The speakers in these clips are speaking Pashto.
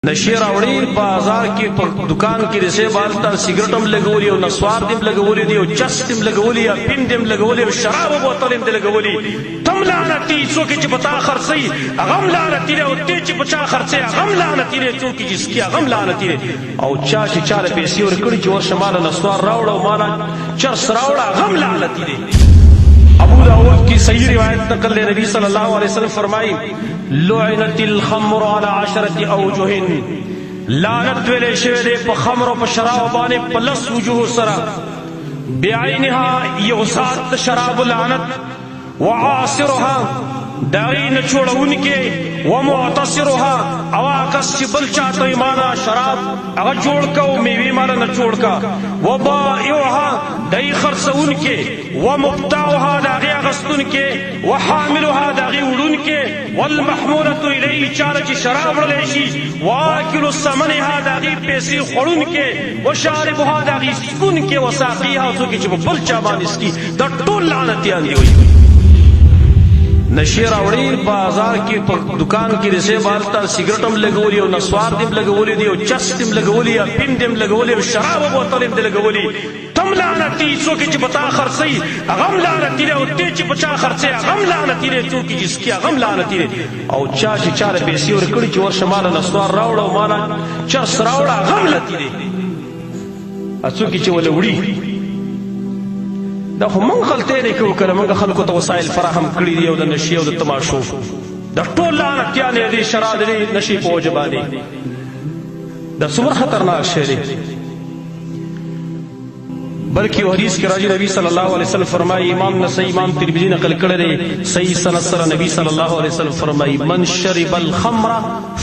نشې راوړي بازار کې په دکان کې د سیب هلته سګرټ هم لګولي او نسوار دې هم لګولي دي او چس دې هم لګولي اپین دې هم لګولي او شراب بوتل هم دې لګولي. تم لعنتي، څوک چې په تا خرڅوي هغه هم لعنتي دی، او ته چې په چا خرڅوې هغه هم لعنتي دی، څوک چې څکي هغه هم لعنتي دی. او چا چې چا له پیسې ورکړي چې ورشه ماله نسوار راوړه او ماله چرس راوړه هغه هم لعنتي دی. ابو داود کی صحیح روایت نقل دی، نبی صلی الله علیه وسلم فرمایي لعنت الخمر على عشرة اوجه، لعنت ویلې شوی دی په خمر او په شراب باندې په لس وجوه سره. بعینها یو ذات د شراب لعنت، وعاصرها داغي نچوړونکې، ومعتصرها او کس چې بل چاته مالا شراب هغه جوړ کا او میوه مالا نچوړ کا، وبائعها دای خرڅونکې، ومبتاعها داغي اغستونکې، وحاملها داغي وړونکې، والمحمولة الیه چاله چې شراب وړلی شي، واکل ثمنها داغي پیسې خوړونکې، وشاربها داغي څښونکې، وساقیها څوک چې په بل چا باندې څکي، دا ټول لعنتیان دي. وایي نشې راوړي بازار کې په دکان کې د سیب هلته سګرټ هم لګولي او نسوار دې هم لګولي دي او چس دې هم لګولي اپین دې هم لګولي او شراب بوتل هم دې لګولي. تم لعنتي، څوک چې په تا خرڅوي هغه هم لعنتي دی، او ته چې په چا خرڅوې هغه هم لعنتي دی، څوک چې څکي هغه هم لعنتي دی. او چا چې چا له پیسې ورکړي چې ورشه ماله نسوار راوړه او ماله چرس راوړه هغه هم لعنتي دی. څوک چې وله وړي، دا خو موږ غلطۍ نه کوو که نه موږ خلکو ته وسایل فراهم کړي دي او د نشې او د تماشو د ټول لعنتیان یې دي شراب دي نشې په وجه باندې. دا څومره خطرناک شی دی. بلکې یو حدیث کې راځي، نبی صلی الله علیه وسلم فرمایي، امام نسائی امام ترمذی نقل کړی دی صحیح سند سره، نبی صلی الله علیه وسلم فرمایي من شرب الخمر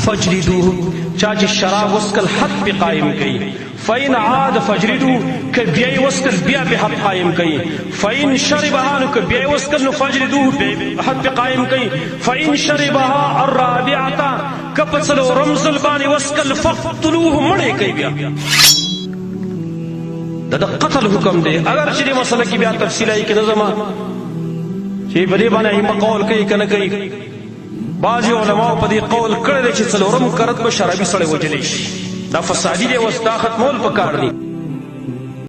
فجلدوه، چا چې شراب وڅکل حد پې قایم کړي، فإن عاد فجلدو، که بیا یې وڅکل بیا پې حد قایم کړي، فإن شربها نو که بیا یې وڅکل نو فجلدوه بیا حد پې قایم کړي، فإن شربها الرابعة که په څلورم ځل باندې وڅکل فقتلوه مړ یې کړئ. بیا د قتل حکم دی. اگر چې دې مسله کې بیا تفصیل آی کې نظم چې په دې باندې ائمه قول کوي کنه کوي، بعضې علماو په دې قول کړی دی چې څلورم کرت به شرابي سړی وژلی شي. دا فسادي دی، اوس دا ختمول پکار دي.